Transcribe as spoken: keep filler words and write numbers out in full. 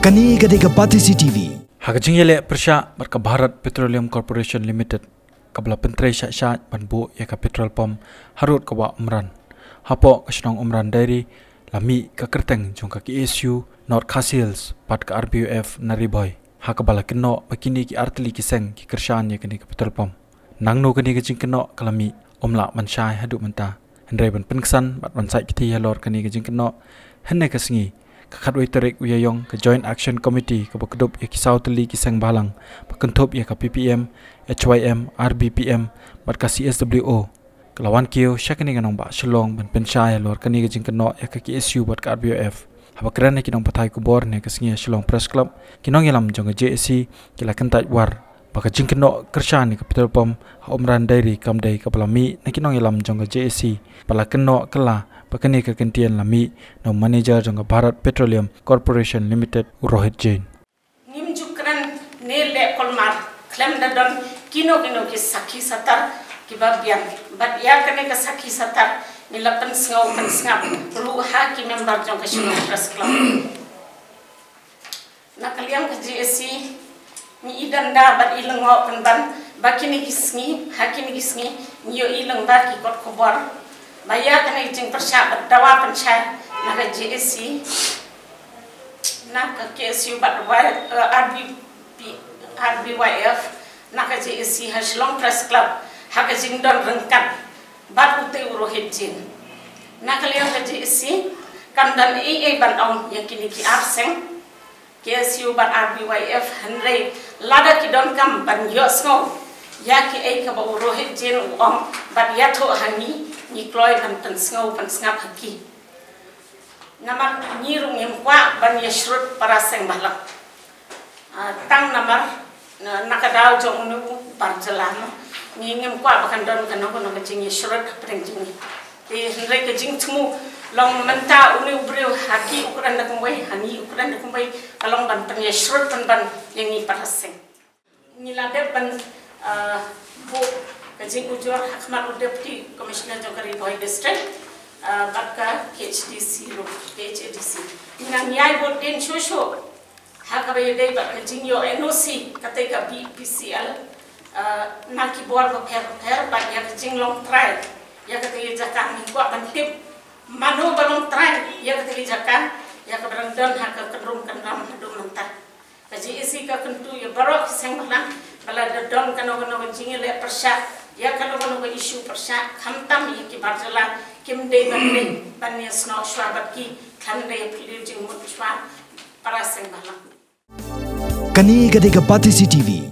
Kane ka dei ka Batesi T V. Ha ka jingïaleh pyrshah bad ka Bharat Petroleum Corporation Limited, kaba la pyntrei shah shah ban buh ïa ka petrol pump harud ka Wah Umran hapoh ka shnong Umran Diary, la mih ka kyrteng jong ka K S U North Khasi Hills bad ka R B Y F na Ri Bhoi, ha kaba la kynnoh ba kine ki artylli ki seng ki kyrshan ïa kane ka petrol pump. Nangno kane ka jingkynnoh ka la mih, ym lah ban shai haduh mynta. Hynrei ban pynksan bad ban sait kti halor kane ka jingkynnoh, hynne ka sngi, ka khatwei tarik u Ïaïong, ka Joint Action Committee kaba kdup ïa ki saw tylli ki seng bhalang, ba kynthup ïa ka P P M, H Y M, R B P M bad ka C S W O, ka la wan kiew sha kane ka nongbah Shillong ban pynshai halor kane ka jingkynnoh ïa ka K S U bad ka R B Y F. Haba kren ïa ki nongpathai khubor hynne ka sngi ha Shillong Press Club, ki nongïalam jong ka J A C ki la kyntait war ba ka jingkynnoh kyrshan ïa ka petrol pump ha Umran Diary kam dei kaba la mih na ki nongïalam jong ka J A C, ba la kynnoh kylla ba kane ka kyntien la mih na u manager jong ka Bharat Petroleum Corporation Limited, u Rohit Jain. Ngim ju kren ne leh kulmar khlem da don kino kino ki sakhi satar kiba biang. Bad ïa kane ka sakhi satar ngi la pynsngew pynsngap ruh ha ki member jong ka Shillong Press Club. Na ka liang ka J A C, ngi i danda bad i lyngngoh pynban ba kine ki sngi, ha kine ki sngi, ngi ïohi lyngba ki kot khubor ba ïa kane ka jingpyrshah bad dawa pynshai na ka J A C, na ka K S U bad Y-, eh, R B P, R B Y F, na ka J A C ha Shillong Press Club, ha ka jingdon ryngkat bad ute u Rohit Jain. Na ka liang ka J A C, kam don ei ei ban ong ïa kine ki ar seng, K S U bad R B Y F, hynrei lada ki donkam ban ïohsngew ïa kiei kaba u Rohit Jain u ong bad ïathuh ha ngi, ngi kloi ban pynsngew pynsngap ha ki. Namar ngi ruh ngim kwah ban ïashrut para seng bhalang. Ah, tang namar na, na ka daw jong une u bar jylla, no. Ngi ngim kwah ba kan don kano kano ka jingïashrut hapdeng jong ngi. Te hynrei ka jingthmu long mynta une u briew ha ki u kren da kumwei, ha ngi u kren da kumwei, ka long ban pynïashrut pynban ïa ngi para seng. Ngi la dep ban, ah, buh ka jingujor ha khmat u Deputy Commissioner jong ka Ri Bhoi District, ah, bad ka K H D C ruh, K H A D C. Ngi nang ïai bud dien shuh shuh ha kaba ïadei bad ka jingïoh N O C katei ka B P C L, ah, na ki bor bapher bapher bad ïa ka jinglong trai ïa katei ka jaka. Ngi kwah ban tip mano ba long trai ïa katei ka jaka, ïa kaba dang don ha ka kynrum kynram haduh mynta. Ka J A C ka kyntu ïa baroh ki seng bhalang ba lada don kano kano ka jingïaleh pyrshah ïa kano kano ka issue pyrshah, khamtam ïa ki bar jylla, kim dei ban dei ban ïasnoh shuwa bad ki, khlem da ïaphylliew jingmut shuwa para seng bhalang. Kane ka dei ka Batesi T V.